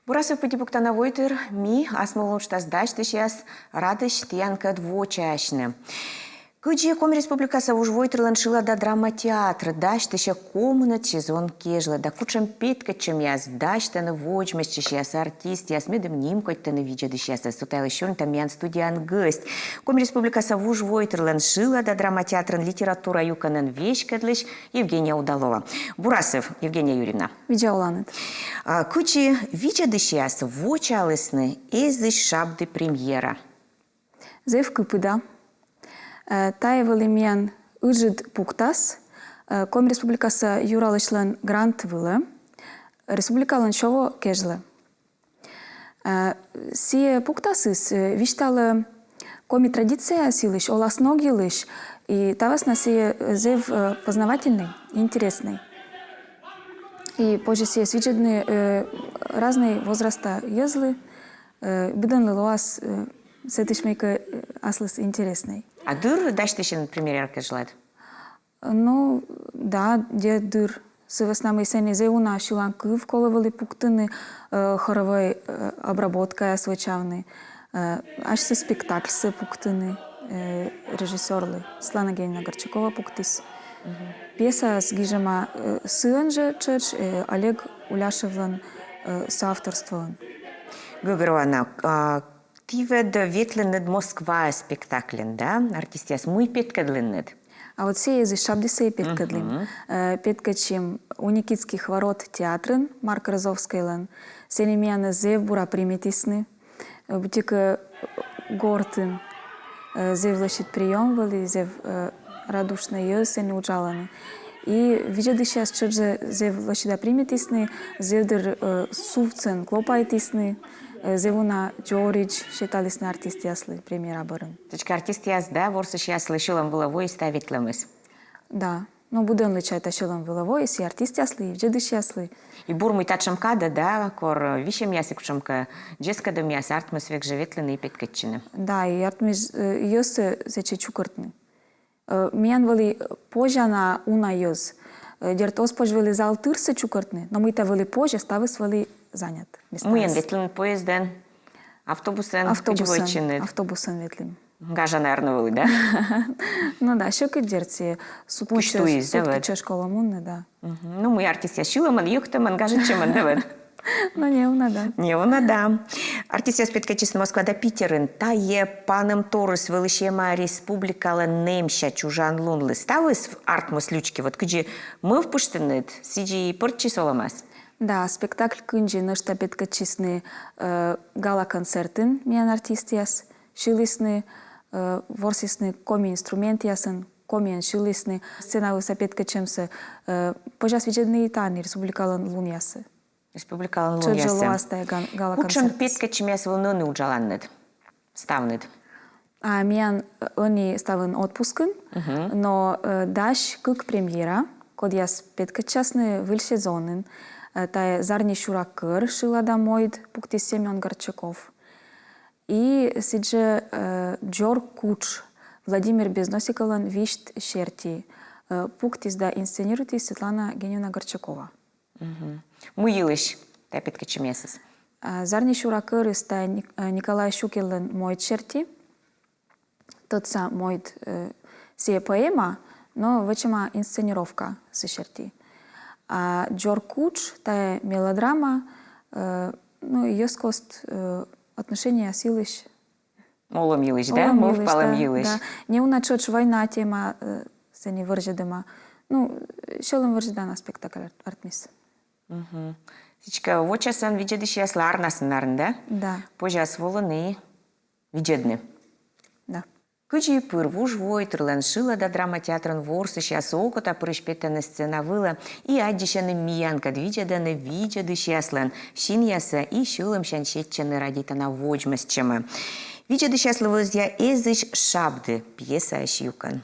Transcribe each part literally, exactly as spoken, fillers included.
Бур асыв, пыдди пуктана войтыр. Ми, асмолун уджтас дасьтысьяс, радӧсь тіянкӧд вочаасьны. Кыдзи Коми Республикаса вужвойтырлӧн шылада драма театр дасьтысьӧ комынӧд сезон кежлӧ да кутшӧм петкӧдчӧмъяс дасьтӧны водзмӧстчысьяс, артистъяс, медым нимкодьтӧны видзӧдысьясӧс, со та йылысь сёрнитам. Миян студияын гӧсть Коми Республикаса вужвойтырлӧн шылада драма театрын литература юкӧнӧн веськӧдлысь Евгения Удалова. Бур асыв, Евгения Юрьевна. Видза оланныд. А кыдзи видзӧдысьяс вочаалісны эзысь шабді премьера? Зэв кыпыда. Э, тайӧ вӧлі миян ыджыд пуктас, э, Коми Республикаса Юралысьлӧн грант вылӧ, республикалӧн сё во кежлӧ. Э, сійӧ пуктасыс, э, висьталӧ коми традицияяс йылысь, оласног йылысь, и та вӧсна сійӧ, э, зэв, э, познавательнӧй, интереснӧй. И позьӧ сійӧс видзӧдны, э, разнӧй возраста йӧзлы, э, быдӧнлы лоас, э, сэтысь мыйкӧ, э, аслыс интереснӧй. А дыр дасьтысьӧны премьера кежлӧ? Ну, да, дерт, дыр. Сы вӧсна мый сэні зэв уна сьыланкыв колӧ вӧлі пуктыны, э, хоровӧй, э, обработкаяс вӧчавны, э, асьсӧ спектакльсӧ пуктыны, э, режиссёрлы. Светлана Генина Горчакова пуктіс. Пьесаыс гижӧма, э, сыӧн жӧ тшӧтш, э, Олег Уляшевлӧн, э, соавторствоӧн. Гӧгӧрвоана, а, ті ведь ветлінныд Москваӧ спектакльӧн, да? Артистъяс, мый петкӧдлінныд? А вот сійӧ эзысь шабді, сійӧ петкӧдлім. Э, петкӧдчим у Никитских ворот театрын Марк Розовскӧйлӧн. Сэні миянӧс зэв бура примитісны. Э, быттьӧкӧ, э, гортын, э, зэв лӧсьыд приём вӧлі, зэв, э, радушнӧй йӧз сэні уджалӧны. И видзӧдысьяс тшӧтш зэв лӧсьыда примитісны, зэв дыр, э, сувтсӧн клопайтісны, э, зэв уна дзоридз сеталісны артистъяслы премьера бӧрын. Сідзкӧ, артистъяс да ворсысьяслы сьӧлӧм вылӧ воис та ветлӧмыс? Да. Ну, быдӧнлы, чайта, сьӧлӧм вылӧ воис, и артистъяслы, и видзӧдысьяслы. И бур, мый татшӧм кадӧ, да, кор висьӧмъяс и кутшӧмкӧ дзескӧдӧмъяс, артмис век жӧ ветлыны и петкӧдчыны. Да, и артмис, э, йӧзсӧ сэтчӧ чукӧртны. Э, миян вӧлі, э, позьӧ на уна йӧз. Э, дерт, оз позь вӧлі зал тырсӧ чукӧртны, но мыйта вӧлі позьӧ, ставыс вӧлі занят. Мыйӧн ветлінныд, поездӧн, автобусӧн? Автобусӧн, автобусӧн ветлім. Гажа, наверно, вӧлі, да? Ну да, сьӧкыд, дерт, сійӧ сутки чӧж, сутки чӧж колӧ мунны, да. Ну, мый артистъяс сьылӧмӧн, йӧктӧмӧн, гажӧдчӧмӧн, да ведь? Ну, неуна да. Неуна да. Артистъяс петкӧдчисны Москваын да Питерын. Тайӧ панӧмторйыс вӧлі сиӧма республикалӧн нэмся чужан лунлы. Ставыс артмис лючки, вот кыдзи мӧвпыштінныд, сідзи и пӧрччис олӧмас. Да, спектакль кындзи нӧшта петкӧдчисны, э, гала-концертын миян артистъяс. Сьылісны, э, ворсісны коми инструментъясӧн, комиӧн сьылісны. Сцена вывса петкӧдчӧмсӧ, э, позяс видзӧдны и тані, республикалӧн лунъясӧ. Республикалӧн лунъясӧ. Тшӧтш жӧ лоас тайӧ ган-, гала-концертыс. Кутшӧм петкӧдчӧмъяс вӧлі нӧні уджаланныд, ставныд? А миян, э, ӧні ставӧн отпускын, но, э, дась кык премьера, кодъяс петкӧдчасны выль сезонын. Э, тайӧ «Зарни сюра кӧр», шылада мойд, пуктіс Семён Горчаков. И сідзжӧ, э, «Дзор кутш», Владимир Безносиковлӧн висьт серти, э, пуктіс да инсценируйтіс Светлана Генина Горчакова. Мгм. Мый йылысь тайӧ петкӧдчӧмъясыс? А, «Зарни сюра кӧрыс» — тайӧ Ник-, э, Николай Щукинлӧн мойд серти. Тӧдса мойд, э, сійӧ поэма, но вӧчӧма инсценировка сы серти. А «Дзор кутш» — тайӧ мелодрама, э, ну, йӧзкост, э, отношенияяс йылысь. Олӧм йылысь, да? Олӧм йылысь, мӧвпалӧм йылысь. Да. Неуна тшӧтш война тема, э, сэні вӧрзьӧдӧма. Ну, сьӧлӧм вӧрзьӧдана спектакль арт-, артмис. Мгм. Сідзкӧ, вочасӧн видзӧдысьяслы арнасӧн, наверно, да? Да. Позяс волыны видзӧдны. Да. Кыдзи пыр, вужвойтырлӧн шылада драма театрын ворсысьяс окота пырысь петӧны сцена вылӧ и аддзысьӧны миянкӧд, видзӧдӧны видзӧдысьяслӧн синъяссӧ и сьӧлӧмсянь сетчӧны радейтана водзмӧстчӧмӧ. Видзӧдысьяслы вӧзъя эзысь шабді пьесаысь юкӧн.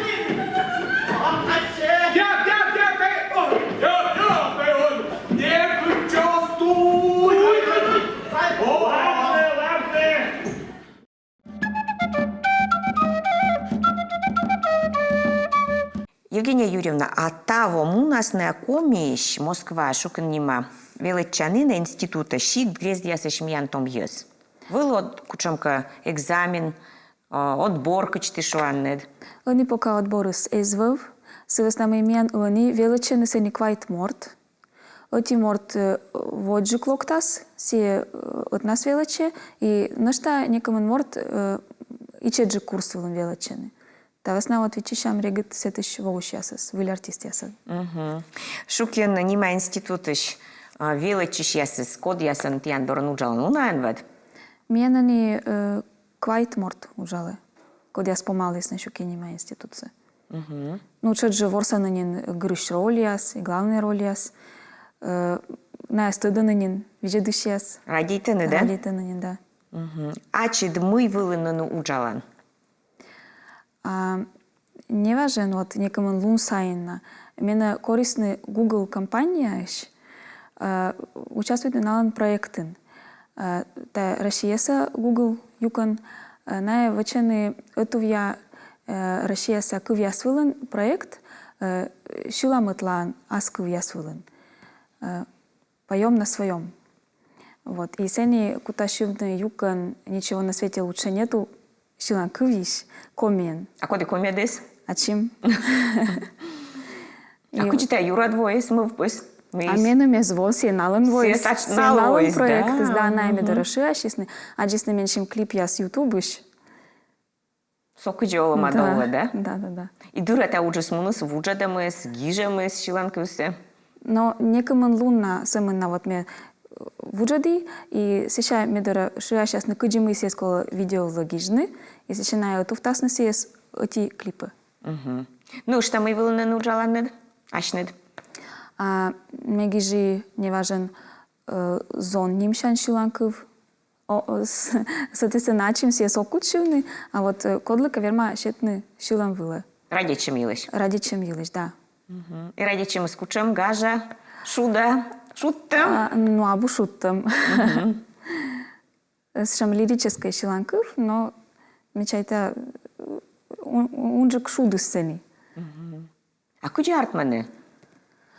Я, я, я, я, о, я, я, я, не причёстуй. О, ладно, ладно. Евгения Юрьевна, а таво мунасны-а Комиысь Москваӧ, шукын нима, велӧдчанінӧ институтӧ сикт-грездъясысь миян том йӧз? Вӧлі-ӧ кутшӧмкӧ экзамен, а, отбор, кыдз ті шуанныд? Ӧні пока отборыс эз вӧв, сы вӧсна мый миян ӧні велӧдчӧны сэні квайт морт. Ӧти морт, э, водзджык локтас, сійӧ, э, ӧтнас велӧдчӧ, и нӧшта некымын морт, э, ичӧтджык курс вылын велӧдчӧны. Та вӧсна вот виччысям регыд сэтысь волысьясӧс, выль артистъясӧс. Мгм. Шукин нима институтысь, а, велӧдчысьясыс, кодъясӧн тіян дорын уджалӧны, унаӧн вед? Миян ӧні, э, квайт морт уджалӧ, кодъяс помалісны Щукин нима институтсӧ. Мгм. Ну, тшӧтш жӧ ворсӧны нин гырысь рольяс и главнӧй рольяс. Э, найӧс тӧдӧны нин видзӧдысьяс. Радейтӧны, да? Радейтӧны нин, да. Мгм. Ачыд мый вылын нин уджалан? А, неважӧн, вот, некымын лун сайын на. Менӧ корисны Google компанияысь, э, участвуйтны налӧн проектын. Э, тайӧ Россияса Google юкӧн, э, найӧ вӧчӧны ӧтувъя, э, Россияса кывъяс вылын проект, э, сьылам ӧтлаын ас кывъяс вылын. Э, «Поём на своём». Вот. И сэні кутас сьывны юкӧн «Ничего на свете лучше нету» сьыланкывйысь комиӧн. А коді комиӧдіс? Ачым. А кыдзи тайӧ юрад воис, мӧвпыс? А меным эз во, сійӧ налӧн воис. Сійӧ налӧн проектыс, да, найӧ ме дорӧ шыасисны, аддзисны менсьым клипъяс ютубысь. Со кыдзи олӧма да овлӧ, да? Да, да, да. И дыр-ӧ тайӧ уджыс муніс вуджӧдӧмыс, гижӧмыс сьыланкывсӧ? Но некымын лун на сӧмын на вот ме, э, вуджӧді, и сэсся ме дорӧ шыасясны, кыдзи мый сійӧс колӧ видео вылӧ гижны, и сэсся найӧ ӧтувтасны сійӧс ӧти клипӧ. Мгм. Ну, ӧшта, мый вылын нин уджаланныд асьныд? А, ме гижи неважӧн, э, «Зон» нимсянь сьыланкыв. О, о, с-, соответственно, ачым сійӧс оз кут сьывны, а вот, э, кодлыкӧ верма сетны сьылӧм вылӧ. Радейтчӧм йылысь? Радейтчӧм йылысь, да. Мгм. И радейтчӧмыс кутшӧм, гажа, шуда, шудтӧм? А, ну, абу шудтӧм. Мгм. Э, сэтшӧм лирическӧй сьыланкыв, но ме чайта, э, ун-, унджык шудыс сэні. А кыдзи артмӧны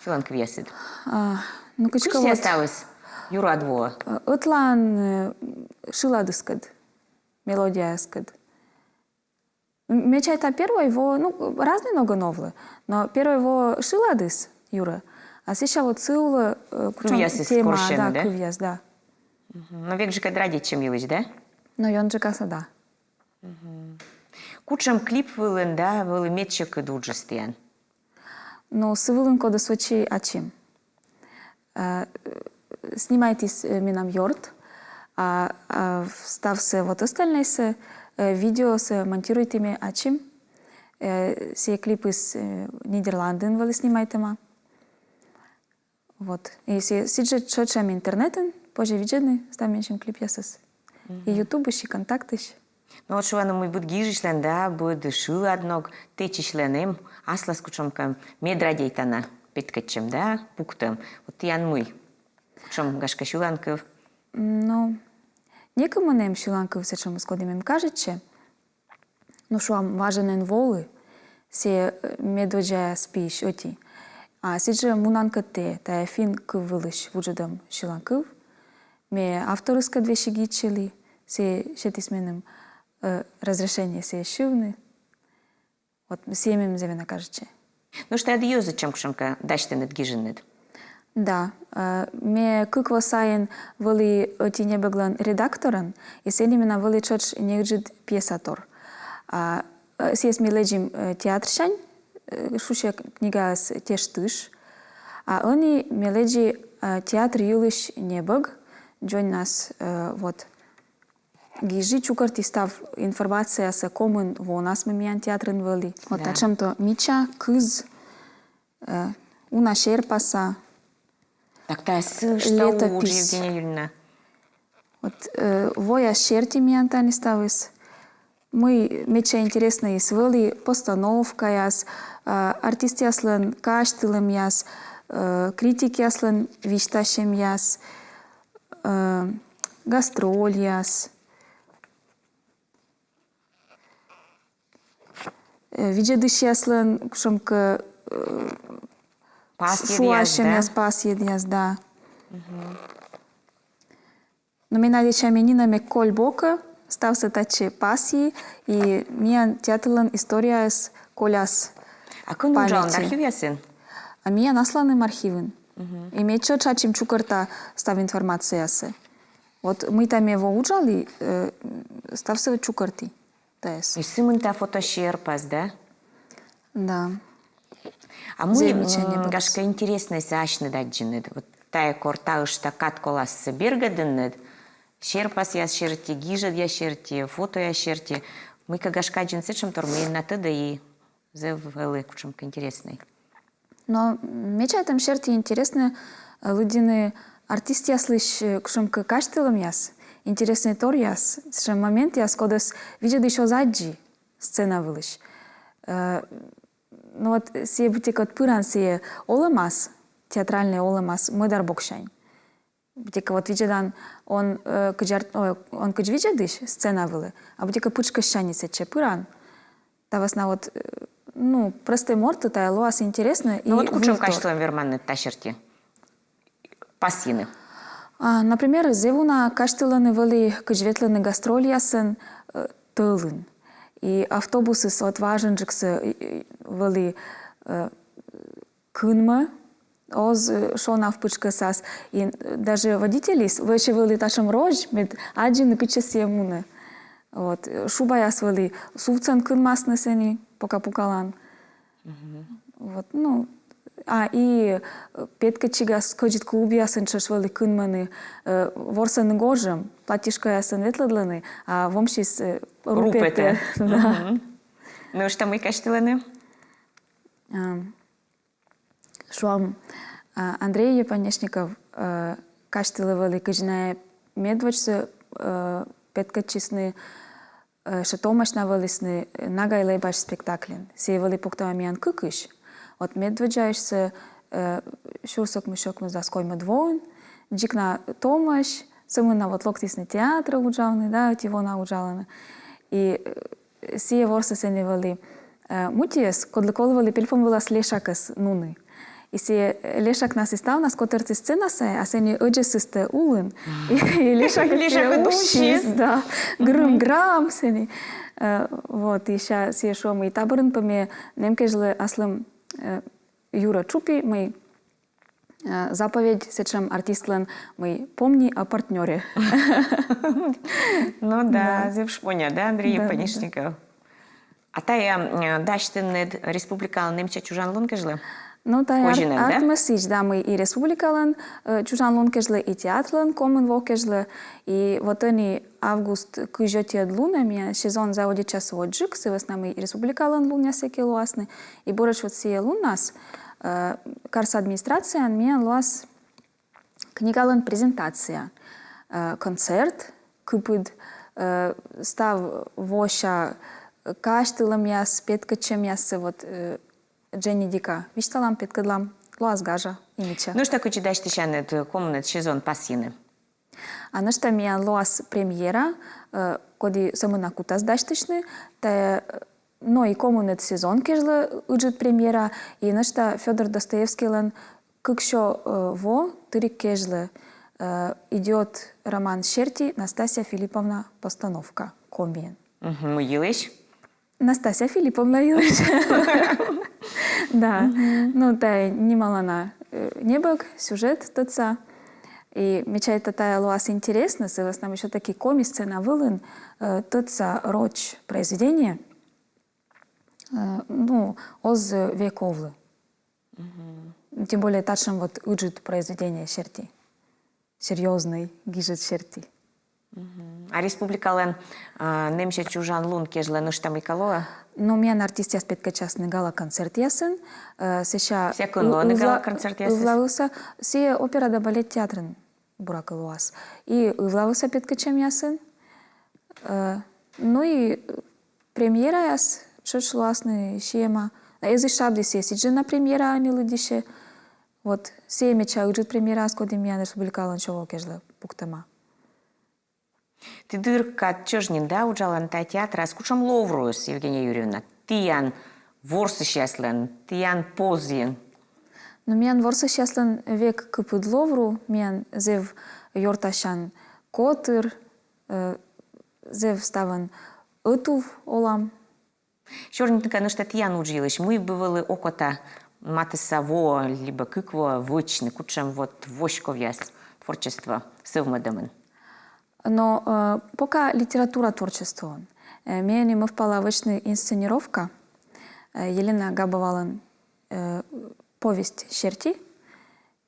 сьыланкывъясыд? А, ну, кыдзкӧ вот. Кыдз сійӧ ставыс юрад воӧ? Э, ӧтлаын, э, шыладыскӧд, мелодияяскӧд. М, ме чайта, первой воӧ, ну, разнӧй ногӧн овлӧ, но первой воӧ шыладыс юрӧ, а сэсся вот сы улӧ, э, кутшӧм тема, да, кывъяс, да. Мгм. Но век жӧ кӧ радейтчӧм йылысь, да? Но ёнджыкасӧ, да. Мгм. Кутшӧм клип вылын, да, вӧлі медсьӧкыд уджыс тіян? Но сы вылын, кодӧс вӧчи ачым. Э, снимайтіс, э, менам ёрт, а, а ставсӧ вот остальнӧйсӧ, э, видеосӧ монтируйті ме ачым. Э, сійӧ клипыс, э, Нидерландын вӧлі снимайтӧма. Вот. И сійӧ, сідзжӧ тшӧтш эм интернетын, позьӧ видзӧдны став менсьым клипъясӧс. И Ютубысь, и Контактысь. Ну вот шуӧны, мый быд гижысьлӧн да быд шылад ног тэчысьлӧн эм аслас кутшӧмкӧ медрадейтана петкӧдчӧм да пуктӧм. Вот тіян мый? Кутшӧм, гашкӧ, сьыланкыв? М, ну, некымын эм сьыланкыв сэтшӧмыс, кодӧс эм кажитчӧ. Ну, шуам, важӧн эн волы, сійӧ, э, медводдзаяс пиысь ӧти. А сідзжӧ «Мунан кӧ тэ», тайӧ финн кыв вылысь вуджӧдӧм сьыланкыв. Ме авторыскӧд весиг йитчылі, сійӧ сетіс меным, э, разрешение сійӧс сьывны. Вот сійӧ меным зэв ёна кажитчӧ. Ну, что ӧд йӧзӧдчӧм кутшӧмкӧ дасьтінныд, гижинныд? Да. Э, ме кык во сайын вӧлі ӧти небӧглӧн редакторӧн, и сэні менам вӧлі тшӧтш неыджыд пьесатор. А, э, сійӧс ми лэдзим, э, театрсянь, э, шусьӧ книгаыс «Теш тыш». А ӧні ме лэдзи, э, театр йылысь небӧг, дзоньнас, э, вот, гижи, чукӧрти став информациясӧ комын вонас, мый миян театрын вӧлі. Вот. Да. Татшӧмтор мича кыз, э, уна серпаса. Так, тайӧ сыысь летопись. Уж, Евгения Юрьевна. Вот, э, вояс серти миян тані ставыс. Мый медся интереснӧйыс вӧлі: постановкаяс, э, артистъяслӧн казьтылӧмъяс, э, критикъяслӧн висьтасьӧмъяс, э, гастрольяс, э, видзӧдысьяслӧн кутшӧмкӧ, э, пасйӧдъяс, шуасьӧмъяс, да? Пасйӧдъяс, да. Мгм. Но ме надейтча, ме нинӧм эг коль бокӧ, ставсӧ татчӧ пасйи, и миян театрлӧн историяыс коляс памятьын. А кӧн уджаланныд, архивъясын? А миян асланым архивын. Мгм. И ме тшӧтш ачым чукӧрта став информациясӧ. Вот мыйта ме во уджалі, э, ставсӧ чукӧрті тайӧс. И сымында фотосерпас, да? Да. А мый, м, гашкӧ, интереснӧйсӧ асьныд аддзинныд? Вот тайӧ кор таысь кадколассӧ бергӧдінныд, серпасъяс серти, гижӧдъяс серти, фотояс серти. Мыйкӧ, гашкӧ, аддзинныд сэтшӧмтор, мый на тӧдӧ и зэв вӧлі кутшӧмкӧ интереснӧй. Но ме чайтӧм серти интереснӧ, э, лыддьыны артистъяслысь, э, кутшӧмкӧ казьтылӧмъяс, интереснӧй торъяс, сэтшӧм моментъяс, кодӧс видзӧдысь оз аддзы сцена вылысь. Э, ну вот, сійӧ быттьӧкӧ вот пыран сійӧ олӧмас, театральнӧй олӧмас мӧдар боксянь. Быттьӧкӧ вот видзӧдан, он, э, кыдз ар-, ой, он кыдз видзӧдысь сцена вылӧ, а быттьӧкӧ пытшкӧссянь сэтчӧ пыран. Та вӧсна вот, э, ну, простӧй мортлы тайӧ лоас интереснӧ и вывтор. Ну вот кутшӧм казьтылӧм верманныд та серти пасйыны? А, например, зэв уна казьтылӧны вӧлі, кыдз ветлӧны гастрольясӧн, э, тӧлын. И автобусыс вот важӧнджыксӧ, э, вӧлі, э, кынмӧ, оз, э, шонав пытшкӧсас. И, э, даже водительыс вӧчӧ вӧлі татшӧм розь, мед аддзыны, кытчӧ сійӧ мунӧ. Вот, э, шубаяс вӧлі сувтсӧн кынмасны сэні, пока пукалан. Мгм. Вот, ну, а, и, э, петкӧдчигас кӧдзыд клубъясын тшӧтш вӧлі кынмӧны, э, ворсӧны гожӧм, платьишкаясӧн ветлӧдлӧны, а вомсис, э, ру петӧ. Ру петӧ. Да. Мгм. Ну, что мый казьтылӧны? Ам, шуам, а, Андрей Епанешников, э, казьтылӧ вӧлі, кыдз найӧ медводзсӧ, э, петкӧдчисны, э, ещӧ томаӧсь на вӧлісны, э, «Нагай лэбач» спектакльын. Сійӧ вӧлі пуктӧма миян кыкысь. Вот медводдзаысьсӧ, э, сюрс ӧкмыссё ӧкмысдас коймӧд воын, дзик на томаӧсь, сӧмын на вот локтісны театрӧ уджавны, да, ӧти во на уджалӧны. И э, сійӧ ворсіс сэні вӧлі э, мутиӧс, кодлы колӧ вӧлі пельпом вылас лешакӧс нуны. И сійӧ лешакнас и ставнас котӧртіс сцена сайӧ, а сэні ӧдзӧсыс тэ улын. И, и лешак Лешак сійӧ усис, усис. Да. Грым-грам сэні. Э, Вот, и сэсся сійӧ шуӧ, мый та бӧрын пӧ ме нэм кежлӧ аслым э, юрӧ тшупи, мый э, заповедь сэтшӧм артистлӧн, мый «Помни о партнёре». Ну да, Да. Зэв шмоня, да, Андрей Да, да, да. Епанишников? А тайӧ э, дасьтінныд республикалӧн нэмся чужан лун кежлӧ? Ну, тайӧ ар-, Козинӧн, да? Артмӧ сідз, да, мый и республикалӧн э, чужан лун кежлӧ, и театрлӧн комын во кежлӧ, и вот ӧні август кызь ӧтиӧд лунӧ миян сезон заводитчас водзджык, сы вӧсна мый республикалӧн лунъяс сэки лоасны, и буретш вот сійӧ лунас э, карса администрацияын миян лоас книгалӧн презентация, э, концерт, кыпыд, э, став вося казьтылӧмъяс, петкӧдчӧмъяс, вот, э, дженьыдика висьталам, петкӧдлам, лоас гажа и мича. Ну, что кыдзи дасьтысянныд, э, комынӧд сезон пасйыны? А нӧшта миян лоас премьера, э, коді сӧмын на кутас дасьтысьны, тайӧ, э, но и комынӧд сезон кежлӧ ыджыд премьера, и нӧшта Фёдор Достоевскийлӧн кыксё э, во тыриг кежлӧ э, идёт роман серти Настасья Филипповна постановка комиӧн. Мгм, мый йылысь? Настасья Филипповна йылысь. Да. Ну, тайӧ нималана э, небӧг, сюжет тӧдса. И ме чайта, тайӧ лоас интереснӧ, сы вӧсна мый всё-таки коми сцена вылын э, тӧдса роч произведение, э, ну, оз век овлы. Тем более татшӧм вот ыджыд произведение серти. Серьёзнӧй, гижӧд серти. А республикалӧн э, нэмся чужан лун кежлӧ нӧшта мыйкӧ лоӧ? Ну, миян артистъяс петкӧдчасны гала-концертъясын, э, сэсся Всякӧн лоӧны ывла-, гала-концертъясыс? Ывлавывса, сійӧ опера да балет театрын, буракӧ, лоас. И ывлавывса петкӧдчӧмъясын. Э, ну и премьераяс тшӧтш лоасны сійӧ ма. Эзысь шабді сійӧ сідзжӧ на премьераӧн и лыддьыссьӧ. Вот сійӧ медся ыджыд премьераыс, коді миян республикалӧн сё во кежлӧ пуктӧма. Ті дыр кад чӧж нин, да, уджаланныд тайӧ театрас. Кутшӧм ловруыс, Евгения Юрьевна, тіян ворсысьяслӧн, тіян позйын? Ну, миян ворсысьяслӧн век кыпыд ловру, миян зэв ёртасян котыр, э, зэв ставӧн ӧтув олам. Сёрнитны кӧ нӧшта тіян удж йылысь, мый бы вӧлі окота матысса воӧ либӧ кык воӧ вӧчны, кутшӧм вот воськовъяс творчество сӧвмӧдӧмын? Но э, пока литература творчествоын. Э, ме ӧні мӧвпала вӧчны инсценировка, э, Елена Габовалӧн э, повесть серти,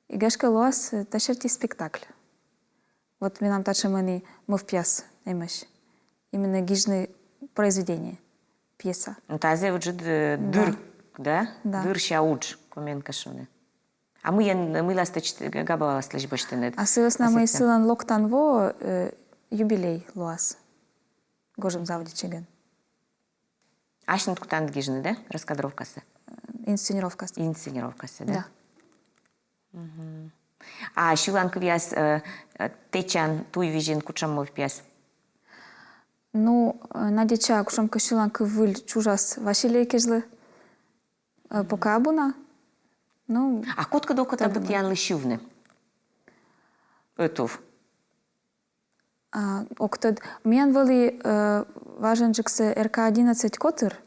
и гашкӧ лоас э, та серти спектакль. Вот менам татшӧм ӧні мӧвпъяс эмӧсь. Именно гижны произведение, пьеса. Ну, тайӧ зэв ыджыд э, Да. дыр, да? Да. Дырся удж, комиӧн кӧ шуны. А мыйӧн, мыйла стӧч-, Габоваласлысь босьтінныд? А сы вӧсна мый сылӧн локтан во э, юбилей лоас. Гожӧм заводитчигӧн. Асьныд кутанныд гижны, да? Раскадровкасӧ? Инсценировкасӧ. Инсценировкасӧ, да? Да. А сьыланкывъяс э, э, тэчан, туйвизьын кутшӧм мӧвпъяс? Ну, э, надейтча, кутшӧмкӧ сьыланкыв выль чужас Василей кежлӧ. Э, пока абу на. Ну, А кодкӧд окота бы тіянлы сьывны ӧтув? А, ог тӧд. Миян вӧлі э, важӧнджыксӧ РК одиннадцать котыр,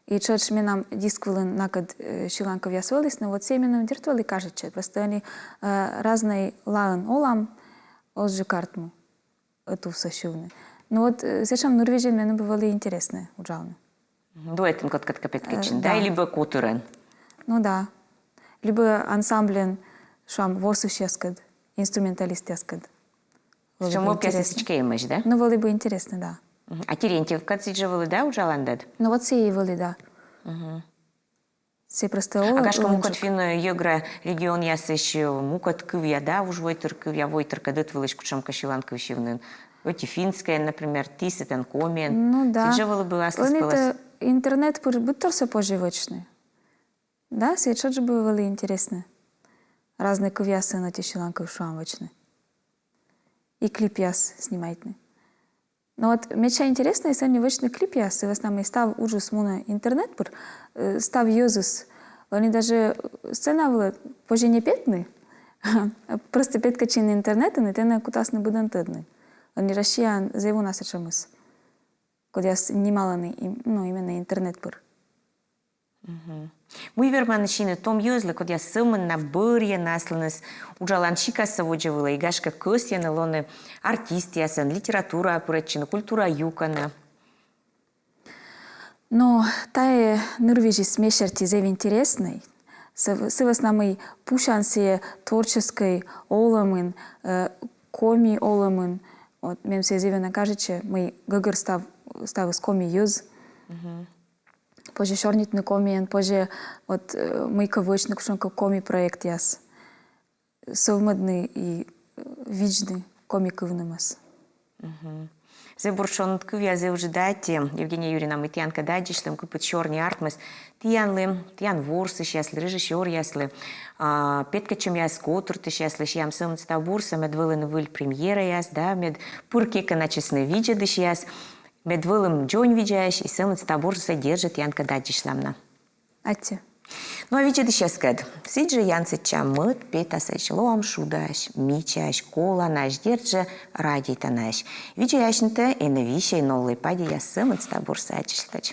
и тшӧтш менам диск вылын накӧд э, сьыланкывъяс вӧлісны, вот сійӧ меным дерт вӧлі кажитчӧ. Просто ӧні э, разнӧй лаын олам, озджык артмы ӧтувсӧ сьывны. Ну вот э, сэтшӧм нырвизьын меным бы вӧлі интереснӧ уджавны. Дуэтӧн кодкӧд кӧ петкӧдчыны, Э, да, да. Либӧ котырӧн? Ну да. Либӧ ансамбльӧн, шуам, ворсысьяскӧд, инструменталистъяскӧд. Вӧлі бы интереснӧ. Сэтшӧм мӧвпъяс сідзкӧ эмӧсь, да? Ну, вӧлі бы интереснӧ, да. Мгм. А Терентьевкад сідзжӧ вӧлі, да, уджаланныд? Ну вот сійӧ вӧлі, да. Мгм. Сійӧ просто олӧ. А гашкӧ мукӧд финн йӧгра регионъясысь мукӧд кывъя, да, уж войтыр кывъя, войтыркӧд ӧтвылысь кутшӧмкӧ сьыланкыв сьывны. Ӧти финскӧйӧн, например, ті сэтӧн комиӧн. Ну да. Сідзжӧ вӧлі бы аслыспӧлӧс. Ӧні-то интернет пыр быдторсӧ позьӧ вӧчны. Да, сійӧ тшӧтш бы вӧлі интереснӧ. Разнӧй кывъясын ӧти сьыланкыв, шуам, вӧчны. и клипъяс снимайтны. Но вот медся интереснӧй сэні вӧчны клипъяс, сы вӧсна мый став уджыс мунӧ интернет пыр, э, став йӧзыс. Ӧні даже сцена вылӧ позьӧ не петны, просто петкӧдчыны интернетын, и тэнӧ кутасны быдӧн тӧдны. Ӧні Россияын зэв уна сэтшӧмыс, кодъяс нималӧны, им-, ну, именно интернет пыр. Мгм. Мый верманныд сиыны том йӧзлы, кодъяс сӧмын на бӧрйӧны аслыныс уджалан сикассӧ водзӧ вылӧ, и гашкӧ кӧсйӧны лоны артистъясӧн, литератураӧ пырӧдчыны, культура юкӧнӧ? Но тайӧ нырвизьыс ме серти зэв интереснӧй. Сы-, сы вӧсна мый пусян сійӧ творческӧй олӧмын, э, коми олӧмын. Вот, мем сійӧ зэв ёна кажитчӧ, мый гӧгӧр став, ставыс коми йӧз. Позьӧ сёрнитны комиӧн, позьӧ вот, э, мыйкӧ вӧчны, кутшӧмкӧ коми проектъяс. Сӧвмӧдны и, э, видзны коми кывнымӧс. Зэв бур шоныд кывъяс, зэв ыджыд аттьӧ, Евгения Юрьевна, мый тіянкӧд аддзысьлім, кыпыд сёрни артмис тіянлы, тіян ворсысьяслы, режиссёръяслы, а, петкӧдчӧмъяс котыртысьяслы. Сиам сӧмын став бурсӧ, мед вӧліны выль премьераяс, да, мед пыр кекӧначчысны видзӧдысьяс, мед вӧлім дзоньвидзаӧсь, и сӧмын став бурсӧ. Дерт жӧ, тіянкӧд аддзысьлам на. Аттьӧ. Ну а видзӧдысьяскӧд сідзжӧ янсӧдчам мӧд петасӧдз лоӧмшудасянь, мичаасянь, коланаасянь. Дерт жӧ, радейтанаӧсь. Видзӧясьнытӧ энӧ висьӧй новлӧй падеяс. Сӧмын став бурсӧ, аддзысьлытӧдз.